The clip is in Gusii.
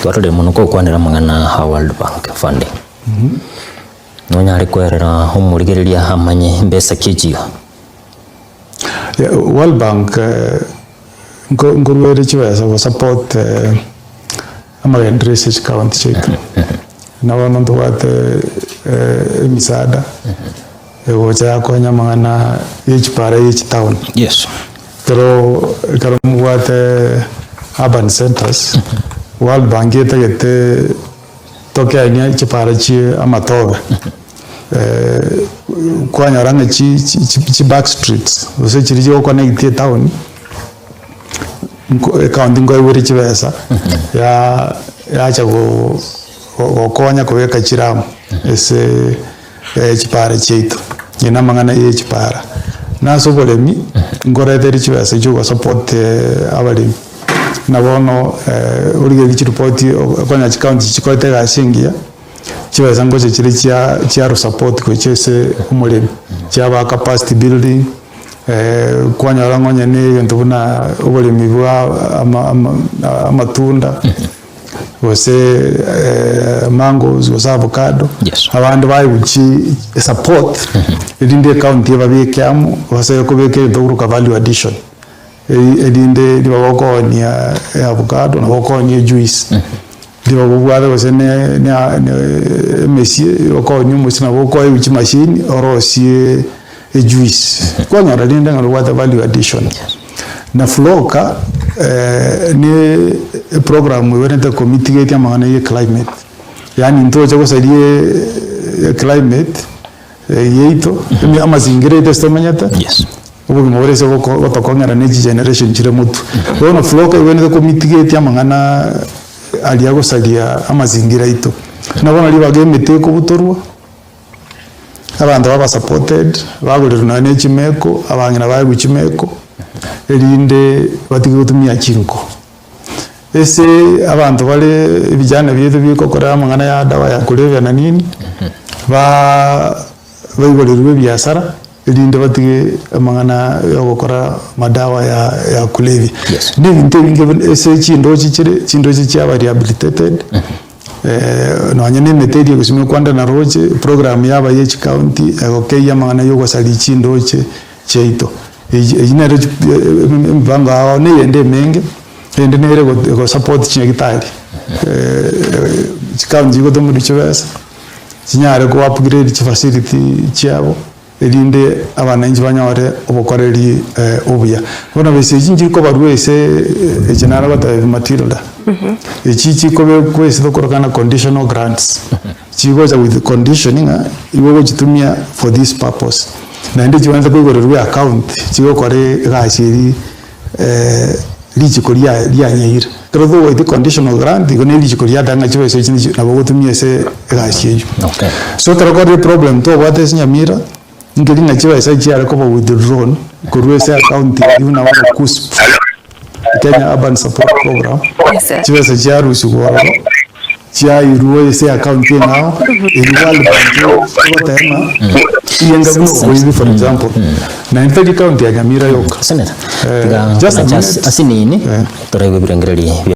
Twarorire mono gokwanera amang'ana a World Bank funding. Nonyare koerera omorigereria amanye mbesa ki echi iga? Yeah, World Bank eh, nko- nkorwa ere chibesa go support eh, amagenderero ase chikaunti chiaito. Na bono ntobwate eh, emisaada egocha yakonya amang'ana ya chipara ya chitown. Yes. Ekero ekero mobwate urban centres, World Bank etagete tokenie chipara chie amatobe kwanyora ng'a chi chi chi back streets gose chiria chigoconnect etown, nko ecounty nkoegwa chibesa ya yacha go gokonya kobeka chiramu ase chipara chiaito, eye na amang'ana ya echipara. Na ase oboremi, nkoretere chibesa chia ogosupport abaremi, buna bono origererie chiripoti okonyora chikaunti chikorete egasi engiya, chibesa ngocha chire chia chiarosupport gochia ase omoremi, chiaba capacity building, kwanyora ng'a onye na egento buna oboremi bwa ama ama amatunda. Gose mangoes gose avocado, Yes. abande baegwa chi support erinde ecounty ebabeke amo gose ekobeka egento okoroka value addition, eri erinde ribaga okoonia eavocado nabo okoonia ejuice, ribaga obwate gose ne ne ne emesie okoonia omosie nabo okoegwa chimashini orosie ejuice, kwanyora rende ng'a nobwate value addition. Na FLLoCA ne eprogram eberete komitigate amang'ana ye climate, yaani ntoche gosaria eclimate yaito, amazingira aito ase tomenyete, Yes. obogima bore ase goko gotokong'era ne chigeneration chire motwe. Bono FLLoCA ebwenerete komitigate amang'ana aria agosaria amazingira aito. Buna bono ribaga emete ekobutorwa. Abanto baba supported, bagorerwa nonya ne chimeko, abang'ina baegwe chimeko, erinde batige gotumia chinko. Ase abanto bare ebijana biaito bigokora amang'ana ya dawa ya kulevya na nini, baa baigorerwe ebiasara, erinde batige amang'ana ya ogokora madawa ya ya kulevya. Yes. Na ebinto ebinge buna ase chindoche chire, chindoche chiaba rehabilitated. Nonye na emete eria egosimekwa ande na roche, eprogram yaba ye chikaunti egokeyia amang'ana ya ogosaria chindoche chiaito. Eyio eyio nero emipango yao na eyende emenge, eyende nere egosupport chinyagitari chikaunti chigotomerwa chibesa, chinyare ko upgrade chifacility chiabo. Erinde abananchi banyore obokoreri obuya. Bono besa echi nchiri kobarwa ase echi naro gotebia Matilda, echi chikobekwa ase tokorokana na conditional grants, chigocha with condition ng'a igo ogochitumia for this purpose. Naende chibwenerete koigorerwa eaccount chigokora egasi eria richiko ria rianyeire. Ekero togoitia conditional grant igo ne richiko riateba ng'a chibesa echi nichi nabo ogotumia ase egasi eywo. Okay. So ekero okorire eproblem tobwate ase Nyamira, nkeri ng'a chibesa chiare koba withdrawn korwa ase account eywo buna bono KUSP, Kenya Urban Support Program, Yes, sir. chibesa chiarusigwa ororo, chiairwe ase account eng'ao, erio World Bank egoteba ng'a eyenga buna oboibi for example, naende tari county ya Nyamira yoka. Senator, Eh, tiga just a konacha minute. ase nini Eh. toraigwe ebirengererio bia.